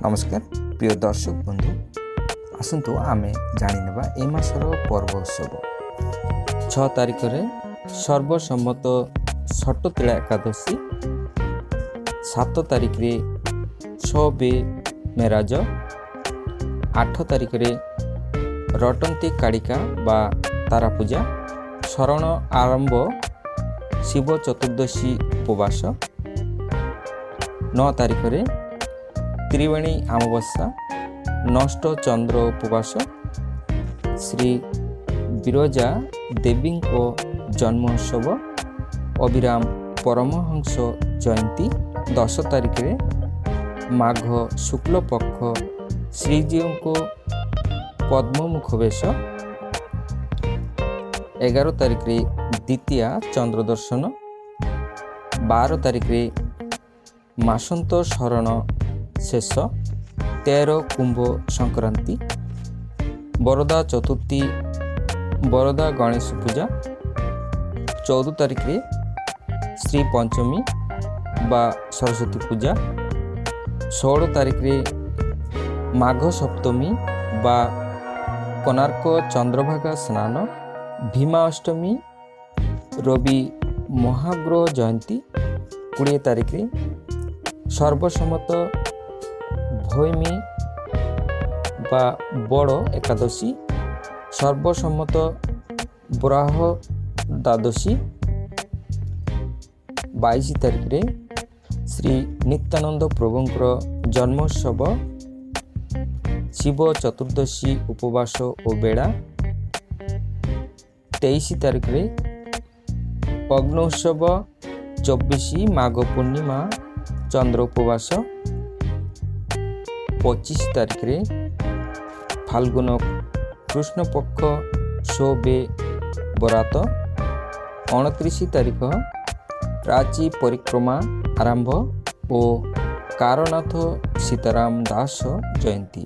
ନମସ୍କାର ପ୍ରିୟ ଦର୍ଶକ ବନ୍ଧୁ, ଆସନ୍ତୁ ଆମେ ଜାଣିନେବା ଏ ମାସର ପର୍ବ ଉତ୍ସବ। 6 ତାରିଖରେ ସର୍ବସମ୍ମତ ଷଟତିଳା ଏକାଦଶୀ, 7 ତାରିଖରେ ସବେ ମେରାଜ, 8 ତାରିଖରେ ରଟନ୍ତି କାଳିକା ବା ତାରା ପୂଜା, ଶରଣ ଆରମ୍ଭ, ଶିବ ଚତୁର୍ଦ୍ଦଶୀ ଉପବାସ, 9 ତାରିଖରେ ତ୍ରିବେଣୀ ଅମାବାସ୍ୟା, ନଷ୍ଟ ଚନ୍ଦ୍ର ଉପବାସ, ଶ୍ରୀ ବିରଜା ଦେବୀଙ୍କ ଜନ୍ମୋତ୍ସବ, ଅଭିରାମ ପରମହଂସ ଜୟନ୍ତୀ, 10 ତାରିଖରେ ମାଘ ଶୁକ୍ଲପକ୍ଷ ଶ୍ରୀଜୀଉଙ୍କ ପଦ୍ମମୁଖ ବେଶ, 11 ତାରିଖରେ ଦ୍ୱିତୀୟା ଚନ୍ଦ୍ର ଦର୍ଶନ, 12 ତାରିଖରେ ମାସନ୍ତ ଶରଣ ଶେଷ, 13 କୁମ୍ଭ ସଂକ୍ରାନ୍ତି, ବରଦା ଚତୁର୍ଥୀ, ବରଦା ଗଣେଶ ପୂଜା, 14 ତାରିଖରେ ଶ୍ରୀ ପଞ୍ଚମୀ ବା ସରସ୍ୱତୀ ପୂଜା, 16 ତାରିଖରେ ମାଘ ସପ୍ତମୀ ବା କୋଣାର୍କ ଚନ୍ଦ୍ରଭାଗା ସ୍ନାନ, ଭୀମା ଅଷ୍ଟମୀ, ରବି ମହାଗ୍ରହ ଜୟନ୍ତୀ, 20 ତାରିଖରେ ସର୍ବସମ୍ମତ ଭୈମୀ ବା ବଡ଼ ଏକାଦଶୀ, ସର୍ବସମ୍ମତ ବରାହ ଦ୍ୱାଦଶୀ, 22 ତାରିଖରେ ଶ୍ରୀ ନିତ୍ୟାନନ୍ଦ ପ୍ରଭୁଙ୍କର ଜନ୍ମୋତ୍ସବ, ଶିବ ଚତୁର୍ଦ୍ଦଶୀ ଉପବାସ ଓ ବେଳା, 23 ତାରିଖରେ ଅଗ୍ନୋତ୍ସବ, 24 ମାଘ ପୂର୍ଣ୍ଣିମା ଚନ୍ଦ୍ର ଉପବାସ, 25 ତାରିଖରେ ଫାଲ୍ଗୁନ କୃଷ୍ଣପକ୍ଷ ଶୋବେ ବରାତ, 29 ତାରିଖ ପ୍ରାଚୀ ପରିକ୍ରମା ଆରମ୍ଭ ଓ କାରନାଥ ସୀତାରାମ ଦାସ ଜୟନ୍ତୀ।